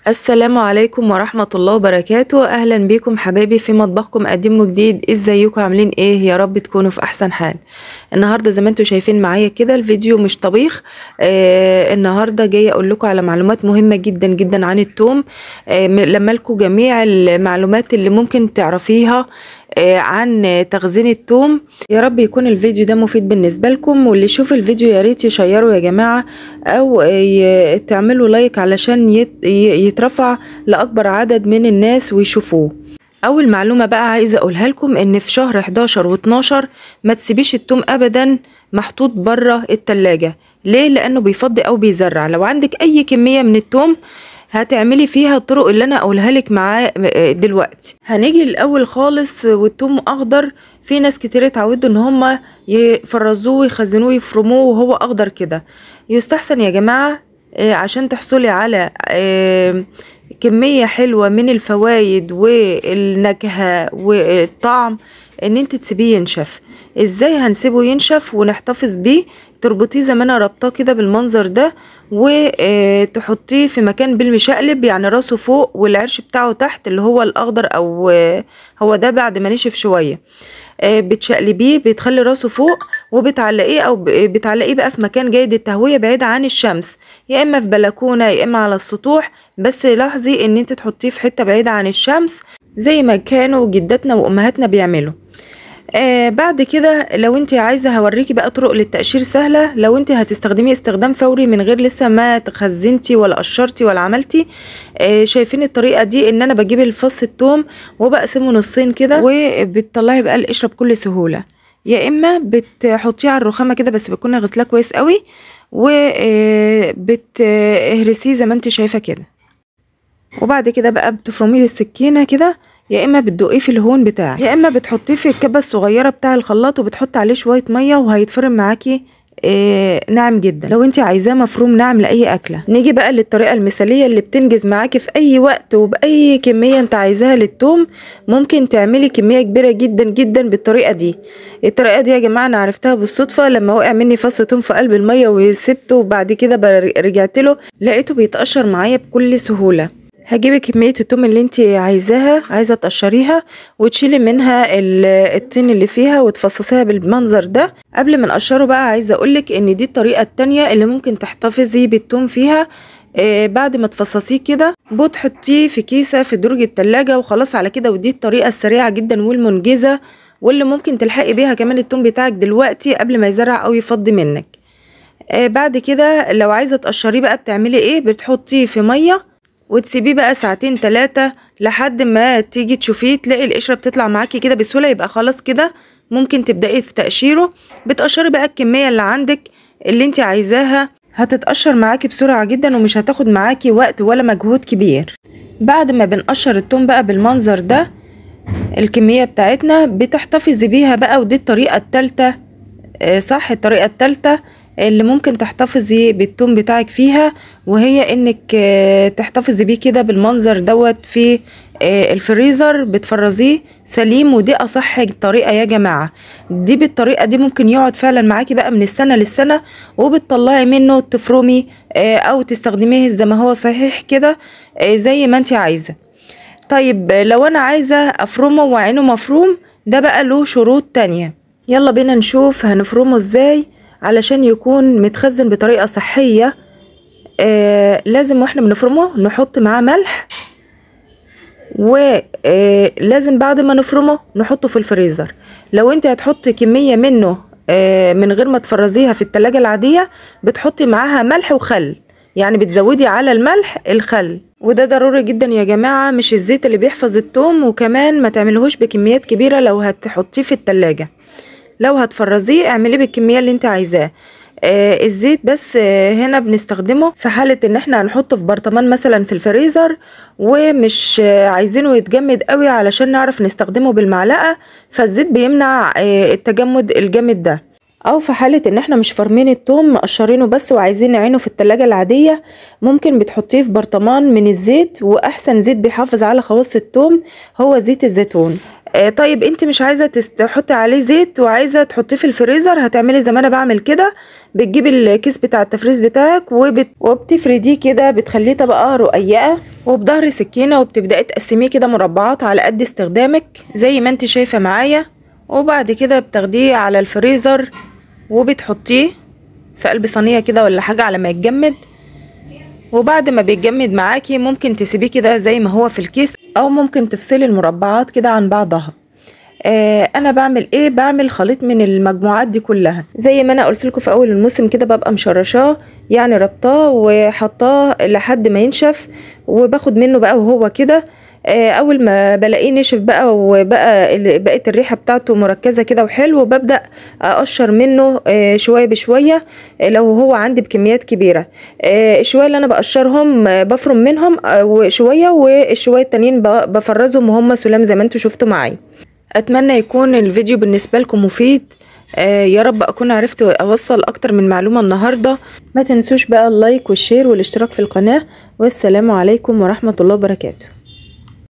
السلام عليكم ورحمة الله وبركاته. أهلا بيكم حبايبي في مطبخكم قديم وجديد. ازيكم عاملين ايه؟ يا رب تكونوا في احسن حال. النهاردة زي ما انتم شايفين معايا كده الفيديو مش طبيخ. النهاردة جاية اقول لكم على معلومات مهمة جدا جدا عن التوم. لما لكم جميع المعلومات اللي ممكن تعرفيها عن تخزين التوم. يا رب يكون الفيديو ده مفيد بالنسبة لكم، واللي يشوف الفيديو يا ريت يشيره يا جماعة، او تعملوا like علشان يترفع لاكبر عدد من الناس ويشوفوه. اول معلومة بقى عايزه اقولها لكم، ان في شهر 11 و12 ما تسيبيش التوم ابدا محطوط بره التلاجة. ليه؟ لانه بيفضي او بيزرع. لو عندك اي كمية من التوم هتعملي فيها الطرق اللي انا اقولها لك معاه دلوقتي. هنيجي الاول خالص والثوم اخضر. في ناس كتير اتعودوا ان هم يفرزوه ويخزنوه ويفرموه وهو اخضر كده. يستحسن يا جماعة عشان تحصلي على كمية حلوة من الفوايد والنكهه والطعم ان انت تسيبيه ينشف. ازاي هنسيبه ينشف ونحتفظ بيه؟ تربطيه زي ما انا ربطاه كده بالمنظر ده، وتحطيه في مكان بالمشقلب، يعني راسه فوق والعرش بتاعه تحت اللي هو الاخضر، او هو ده بعد ما نشف شوية بتشقلبيه، بتخلي راسه فوق وبتعلقيه، او بتعلقيه بقى في مكان جيد التهويه بعيد عن الشمس، يا اما في بلكونة يا اما على السطوح. بس لاحظي ان انت تحطيه في حتة بعيدة عن الشمس زي ما كانوا جداتنا وامهاتنا بيعملوا. بعد كده لو انت عايزه هوريكي بقى طرق للتقشير سهلة. لو انت هتستخدميه استخدام فوري من غير لسه ما تخزنتي ولا قشرتي ولا عملتي، شايفين الطريقة دي؟ ان انا بجيب الفص الثوم وبقسمه نصين كده، وبتطلعي بقى القشرة بكل سهولة. يا اما بتحطيه على الرخامه كده، بس بتكوني غسلاه كويس قوي، وبتهرسيه زي ما انت شايفه كده، وبعد كده بقى بتفرميه بالسكينة كده، يا اما بتدقيه في الهون بتاعك، يا اما بتحطيه في الكبه الصغيرة بتاع الخلاط وبتحط عليه شوية مية وهيتفرم معاكي ناعم جدا. لو انت عايزاه مفروم ناعم لاي اكله. نيجي بقى للطريقة المثالية اللي بتنجز معاكي في اي وقت وباي كمية انت عايزاها للثوم. ممكن تعملي كمية كبيرة جدا جدا بالطريقة دي. الطريقة دي يا جماعة انا عرفتها بالصدفة لما وقع مني فص ثوم في قلب المية وسبته، وبعد كده رجعت له لقيته بيتقشر معايا بكل سهولة. هجيبي كمية التوم اللي انت عايزاها، عايزة تقشريها، وتشيلي منها الطين اللي فيها وتفصصيها بالمنظر ده. قبل ما نقشره بقى عايزة اقولك ان دي الطريقة التانية اللي ممكن تحتفظي بالتوم فيها. بعد ما تفصصيه كده بتحطيه في كيسة في درج التلاجة وخلاص على كده. ودي الطريقة السريعة جدا والمنجزة، واللي ممكن تلحقي بيها كمان التوم بتاعك دلوقتي قبل ما يزرع او يفضي منك. بعد كده لو عايزة تقشريه بقى بتعملي ايه؟ بتحطيه في مية وتسيبيه بقى ساعتين ثلاثة لحد ما تيجي تشوفيه تلاقي القشرة بتطلع معاكي كده بسهولة. يبقى خلاص كده ممكن تبدأي في تقشيره. بتقشري بقى الكمية اللي عندك اللي انت عايزاها، هتتقشر معاكي بسرعة جدا ومش هتاخد معاكي وقت ولا مجهود كبير. بعد ما بنقشر التوم بقى بالمنظر ده الكمية بتاعتنا بتحتفظي بيها بقى. ودي الطريقة الثالثة، صح، الطريقة الثالثة اللي ممكن تحتفظي بالثوم بتاعك فيها، وهي انك تحتفظي بيه كده بالمنظر دوت في الفريزر، بتفرزيه سليم. ودي اصح طريقه يا جماعة. دي بالطريقة دي ممكن يقعد فعلا معاكي بقى من السنة للسنة، وبتطلعي منه تفرمي او تستخدميه زي ما هو صحيح كده زي ما انت عايزه. طيب لو انا عايزه افرمه وعينه مفروم، ده بقى له شروط تانية. يلا بينا نشوف هنفرمه ازاي علشان يكون متخزن بطريقة صحية. لازم واحنا بنفرمه نحط معاه ملح، ولازم بعد ما نفرمه نحطه في الفريزر. لو انت هتحطي كمية منه من غير ما تفرزيها في التلاجة العادية، بتحطي معاها ملح وخل، يعني بتزودي على الملح الخل، وده ضروري جدا يا جماعة. مش الزيت اللي بيحفظ الثوم، وكمان ما تعملهوش بكميات كبيرة لو هتحطيه في التلاجة. لو هتفرزيه اعمليه بالكمية اللي انت عايزاه. الزيت بس هنا بنستخدمه في حاله ان احنا هنحطه في برطمان مثلا في الفريزر، ومش عايزينه يتجمد قوي علشان نعرف نستخدمه بالمعلقه، فالزيت بيمنع التجمد الجامد ده. او في حاله ان احنا مش فارمين التوم، مقشرينه بس وعايزين نعينه في التلاجة العادية، ممكن بتحطيه في برطمان من الزيت. واحسن زيت بيحافظ على خواص التوم هو زيت الزيتون. طيب انت مش عايزه تحطي عليه زيت وعايزه تحطيه في الفريزر، هتعملي زي ما انا بعمل كده. بتجيبي الكيس بتاع التفريز بتاعك وبتفرديه كده، بتخليه طبقه رقيقه. وبظهر سكينة، وبتبداي تقسميه كده مربعات على قد استخدامك زي ما انت شايفه معايا. وبعد كده بتاخديه على الفريزر وبتحطيه في قلب صينية كده ولا حاجة على ما يتجمد. وبعد ما بيتجمد معاكي ممكن تسيبيه كده زي ما هو في الكيس، او ممكن تفصلي المربعات كده عن بعضها. انا بعمل ايه؟ بعمل خليط من المجموعات دي كلها زي ما انا قلت لكم في اول الموسم كده، ببقى مشرشاه يعني ربطاه وحطاه لحد ما ينشف، وباخد منه بقى وهو كده. اول ما بلاقيه نشف بقى وبقى بقت الريحة بتاعته مركزه كده وحلو، ببدا اقشر منه شوية بشوية. لو هو عندي بكميات كبيرة، الشويه اللي انا بقشرهم بفرم منهم وشوية، والشويه التانيين بفرزهم وهم سلام زي ما انتم شفتوا معايا. اتمنى يكون الفيديو بالنسبة لكم مفيد، يا رب اكون عرفت اوصل اكتر من معلومة النهارده. ما تنسوش بقى ال like وال share والاشتراك في القناة، والسلام عليكم ورحمة الله وبركاته.